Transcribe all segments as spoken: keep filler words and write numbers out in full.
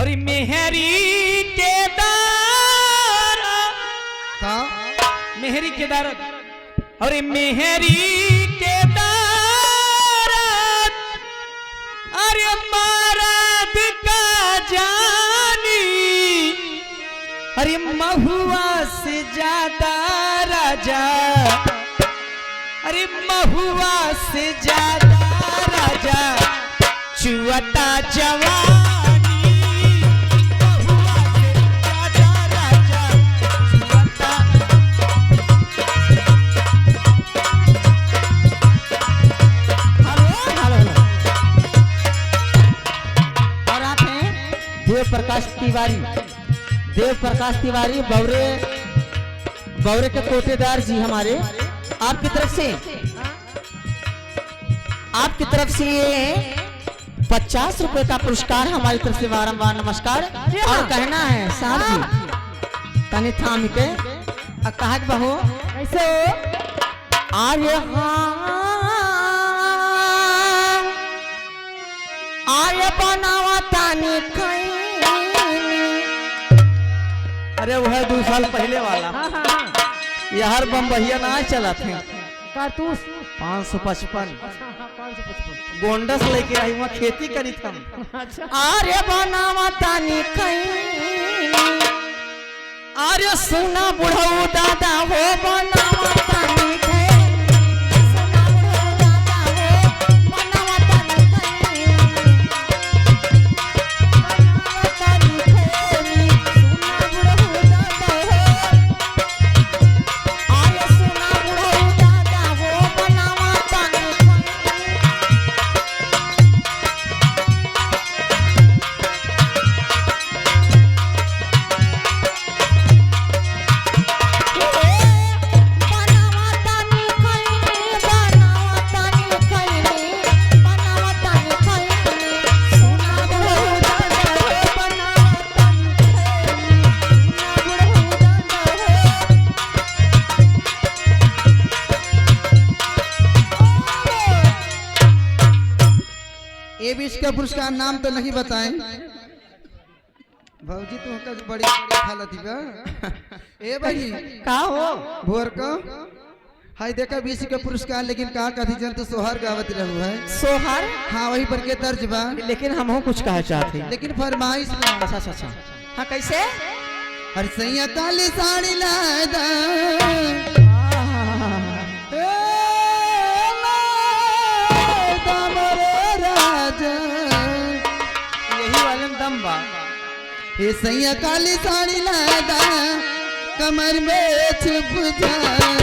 अरे मेहरी के दारा। का? मेहरी के दारा। अरे मेहरी के दारा। अरे मरद का जानी। अरे महुआ से ज्यादा राजा। अरे महुआ से ज्यादा राजा, चुअता जवानी। महुआ से ज्यादा राजा, चुअता। हेलो, हेलो, हेलो। और आप हैं देव प्रकाश तिवारी, देव प्रकाश तिवारी बौरे, बौरे के कोटेदार जी हमारे, आपकी तरफ से आपकी तरफ से ये पचास रुपए का पुरस्कार हमारी तरफ से बारंबार नमस्कार। अरे और वाह। कहना है साहब जी, हाँ। तनी थाम के, आ, कहा के बहू? कैसे हो? अरे हाँ, अरे बनावा तानी खैनी। अरे वह दो साल पहले वाला। हाँ, हाँ, हाँ। यार बम्बहिया ना चला थे। कारतूस। पाँच सौ पचपन। अच्छा, हाँ, पाँच सौ पचपन। गोंडस लेके आई, वहाँ खेती करी थम। अच्छा। अरे बनावा तानी खैनी। अरे सुना बुढ़ऊ दादा हो, बनावा तानी खैनी। सुना बुढ़ऊ दादा हो, बनावा तानी खैनी। बनावा तानी खैनी। सुना बुढ़ऊ दादा हो। अरे सुना बुढ़ऊ दादा हो, बनावा तानी खैनी। ए बीच का पुरस्कार नाम तो नहीं बताएं। भौजी, तू हमका बड़ी, बड़ी खा लेती बा। ए भाई। का हो? भोर को। हाय देखा, बीच के पुरस्कार, लेकिन का कथी जन तू सोहर गावत रहू है। सोहर? हाँ, वही पर के तर्ज बा। लेकिन हमहू कुछ कहा चाहत हई। लेकिन फरमाइश बा। अच्छा, अच्छा, अच्छा। हाँ, कैसे? हर सैया काली साड़ी लादा। ए, लादा मोरे राजा। यही वाले में दम बा। हे सैया काली साड़ी लादा, कमर में छुप जाए।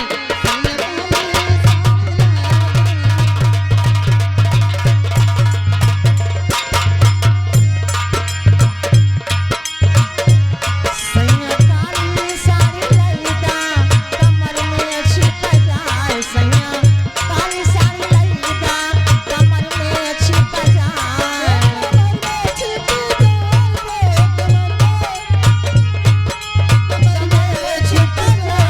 सैया काली साड़ी लादा। सैया काली साड़ी लादा, कमर में छुप जाए। सैया काली साड़ी लादा, कमर में छुप जाए।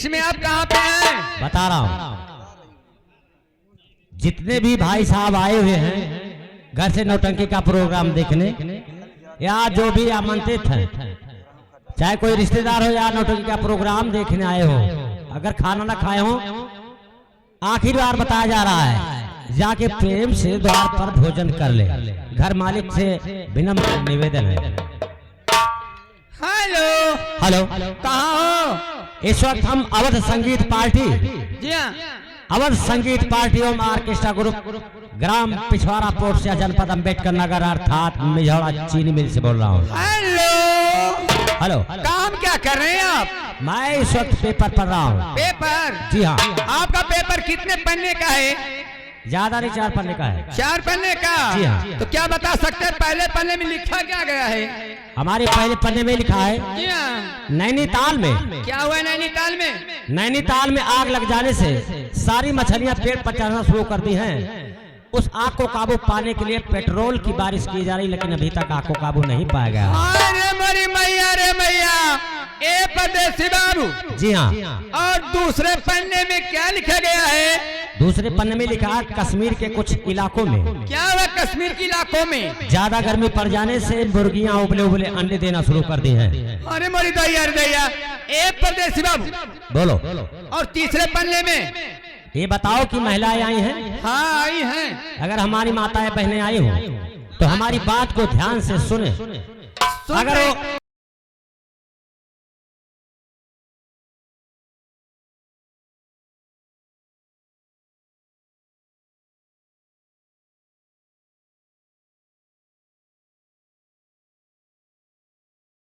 इसमें आप कहाँ पे हैं? बता रहा हूँ, जितने भी भाई साहब आए हुए हैं घर से नौटंकी का प्रोग्राम देखने, या जो भी आमंत्रित हैं, चाहे कोई रिश्तेदार हो या नौटंकी का प्रोग्राम देखने आए हो, अगर खाना ना खाए हो, आखिरी बार बताया जा रहा है, जाके प्रेम से द्वार पर भोजन कर ले। घर मालिक से विनम्र निवेदन है। हेलो। हेलो। कहाँ हो? इस वक्त हम अवध संगीत पार्टी, जी हाँ। अवध संगीत पार्टी एवं ऑर्केस्ट्रा ग्रुप, ग्राम पिछवारा पोटसिया, जनपद अंबेडकर नगर, अर्थात मिझौड़ा चीनी मिल से बोल रहा हूँ। हेलो। हेलो। काम क्या कर रहे हैं आप? मैं इस वक्त पेपर पढ़ रहा हूँ। पेपर? जी हाँ। आपका पेपर कितने पन्ने का है? ज्यादा नहीं, चार पन्ने का है। चार पन्ने का? जी हाँ। तो क्या बता सकते हैं पहले पन्ने में लिखा क्या गया है? हमारे पहले पन्ने में लिखा है, जी हाँ। नैनीताल में। क्या हुआ है नैनीताल में? नैनीताल में आग लग जाने से सारी मछलियां पेड़ पर चढ़ना शुरू कर दी हैं। उस आग को काबू पाने के लिए पेट्रोल की बारिश की जा रही, लेकिन अभी तक आग को काबू नहीं पाया गया। अरे मोरी मैया रे मैया, ए परदेसी बाबू। जी हाँ। और दूसरे पन्ने में क्या लिखा गया है? दूसरे पन्ने में लिखा है कश्मीर के कुछ इलाकों में। क्या हुआ कश्मीर के इलाकों में? ज्यादा गर्मी पड़ जाने से मुर्गियां उबले उबले अंडे देना शुरू कर दी हैं। अरे मोरी दैया रे दैया, ए परदेसी बाबू। बोलो। और तीसरे पन्ने में? ये बताओ कि महिलाएं आई हैं? हाँ, आई हैं। अगर हमारी माताएं बहनें आई हों तो हमारी बात को ध्यान से सुने। सुन अगर रहे वो